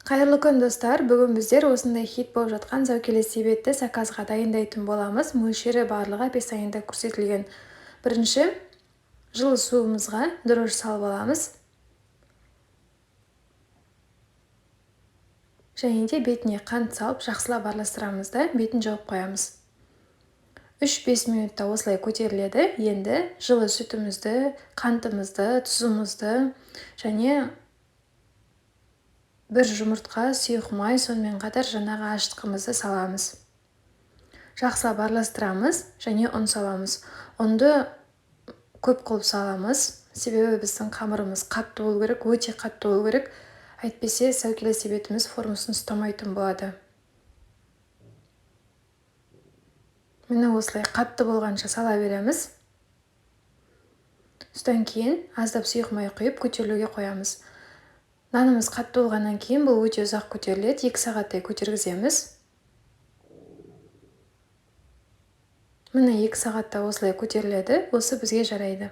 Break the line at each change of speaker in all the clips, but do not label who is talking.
Қайырлы күн, достар! Бүгін біздер осындай хит болып жатқан сәукеле себетті заказға дайындайтын боламыз. Мөлшері барлығы описаниеда көрсетілген. Бірінші жылы суымызға дрожжи салып аламыз. Және де бетіне қант салып, жақсылап араластырамыз да, бетін жауып қоямыз. 3-5 минутта осылай көтеріледі. Енді жылы сүтімізді, қантымызды, тұзымызды және бір жұмыртқа, сұйық май, сонымен қатар жаңағы ашытқымызды саламыз. Жақсылап араластырамыз және ұн саламыз. Ұнды көп қылып саламыз, себебі біздің қамырымыз қатты болу керек, өте қатты болу керек. Әйтпесе сәукеле себетіміз формасын ұстамайтын болады. Міне, осылай қатты болғанша сала береміз. Содан кейін аздап сұйық май құйып, көтерілуге қоямыз. Нанымыз қатты болғаннан кейін бұл өте ұзақ көтеріледі, 2 сағаттай көтергіземіз. Міне, 2 сағатта осылай көтеріледі, осы бізге жарайды.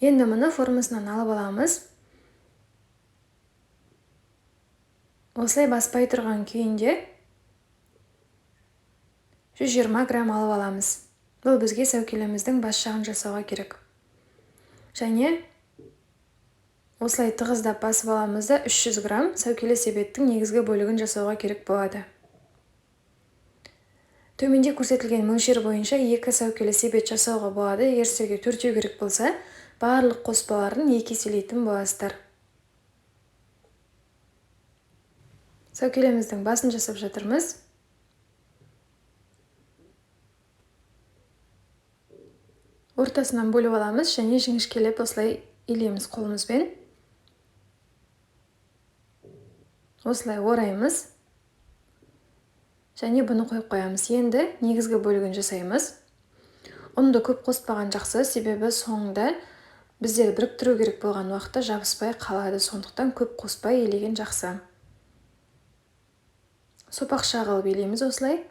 Енді мұны формасынан алып аламыз. Осылай баспай тұрған күйінде 120 грамм алып аламыз. Бұл бізге сәукелеміздің бас жағын жасауға керек. Және осылай тығыздап басып аламыз да, 300 грамм сәукеле себеттің негізгі бөлігін жасауға керек болады. Төменде көрсетілген мөлшер бойынша 2 сәукеле себет жасауға болады. Егер сіздерге төртеу керек болса, барлық қоспаларын 2 еселейтін боласыздар. Сәукелеміздің басын жасап жатырмыз. Ортасынан бөліп аламыз және жіңішкелеп осылай илейміз қолымызбен. Осылай ораймыз және бұны қойып қоямыз. Енді негізгі бөлігін жасаймыз. Ұнды көп қоспаған жақсы, себебі соңында біздер біріктіру керек болған уақытта жабыспай қалады, сондықтан көп қоспай илеген жақсы. Сопақша қылып илейміз осылай.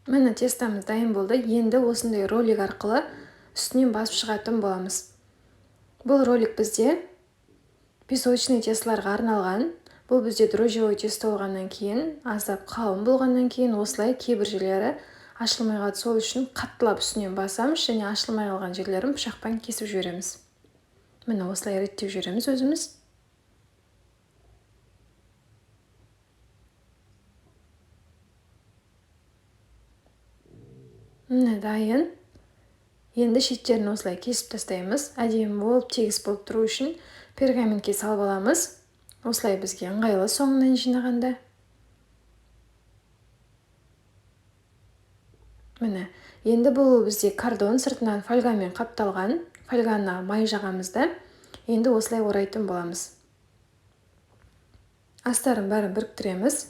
Міне, тестамыз дайын болды. Енді осындай ролик арқылы үстінен басып шығатын боламыз. Бұл ролик бізде песочный тестоларға арналған. Бұл бізде дрожжевой тесто болғаннан кейін, аздап қалың болғаннан кейін осылай кейбір жерлері ашылмай қалады. Сол үшін қаттылап үстінен басамыз және ашылмай қалған жерлерін пышақпен кесіп жібереміз. Міне, осылай реттеп жібереміз өзіміз. Міне, дайын. Енді шеттерін осылай кесіп тастаймыз. Әдемі болып, тегіс болып тұру үшін пергаментке салып аламыз. Осылай бізге ыңғайлы соңынан жинағанда. Міне, енді бұл бізде кардон, сыртынан фольгамен қапталған. Фольганы май жағамыз да, енді осылай орайтын боламыз. Астарын бәрін біріктіреміз.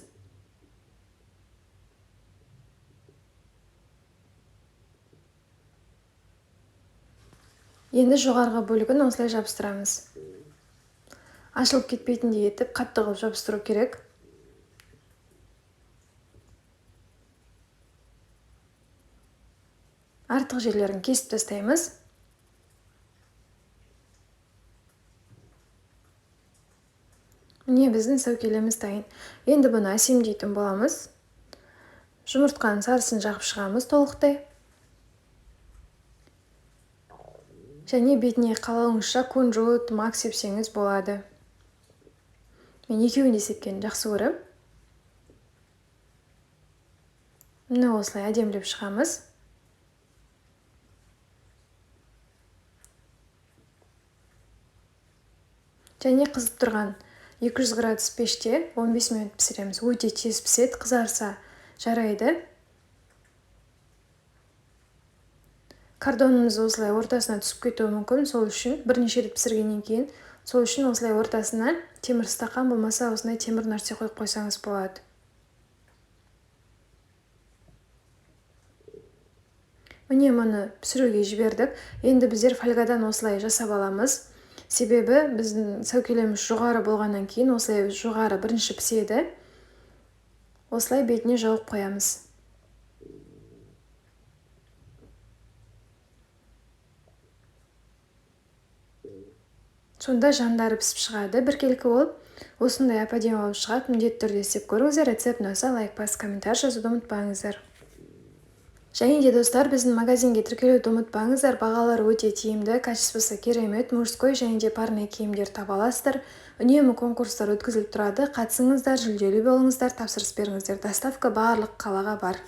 Енді жоғарғы бөлігін осылай жабыстырамыз. Ашылып кетпейтіндей етіп қатты қылып жабыстыру керек. Артық жерлерін кесіп тастаймыз. Міне, біздің сәукелеміз дайын. Енді бұны әсемдейтін боламыз. Жұмыртқаның сарысын жағып шығамыз толықтай. Және бетіне қалауыңызша кунжут, мак сепсеңіз болады. Мен екеуін де сепкенді жақсы көремін. Міне, осылай әдемілеп шығамыз. Және қызып тұрған 200 градус пеште 15 минут пісіреміз. Өте тез піседі, қызарса жарайды. Кардонымыз осылай ортасына түсіп кетуі мүмкін, сол үшін бірнеше рет пісіргеннен кейін, сол үшін осылай ортасына темір стақан болмаса осындай темір нәрсе қойып қойсаңыз болады. Міне, мұны пісіруге жібердік. Енді біздер фольгадан осылай жасап аламыз. Себебі біздің сәукелеміз жоғары болғаннан кейін осылай жоғары бірінші піседі. Осылай бетіне жауып қоямыз. Сонда жандары пісіп шығады біркелкі болып. Осындай әп-әдемі болып шығады. Міндетті түрде істеп көріңіздер. Рецепт ұнаса, лайк басып, комментарий жазуды ұмытпаңыздар. Және де, достар, біздің магазинге тіркелуді ұмытпаңыздар. Бағалары өте тиімді, качествосы керемет, мужской және де парный киімдер таба аласыздар. Үнемі конкурстар өткізіліп тұрады. Қатысыңыздар, жүлделі болыңыздар, тапсырыс беріңіздер. Доставка барлық қалаға бар.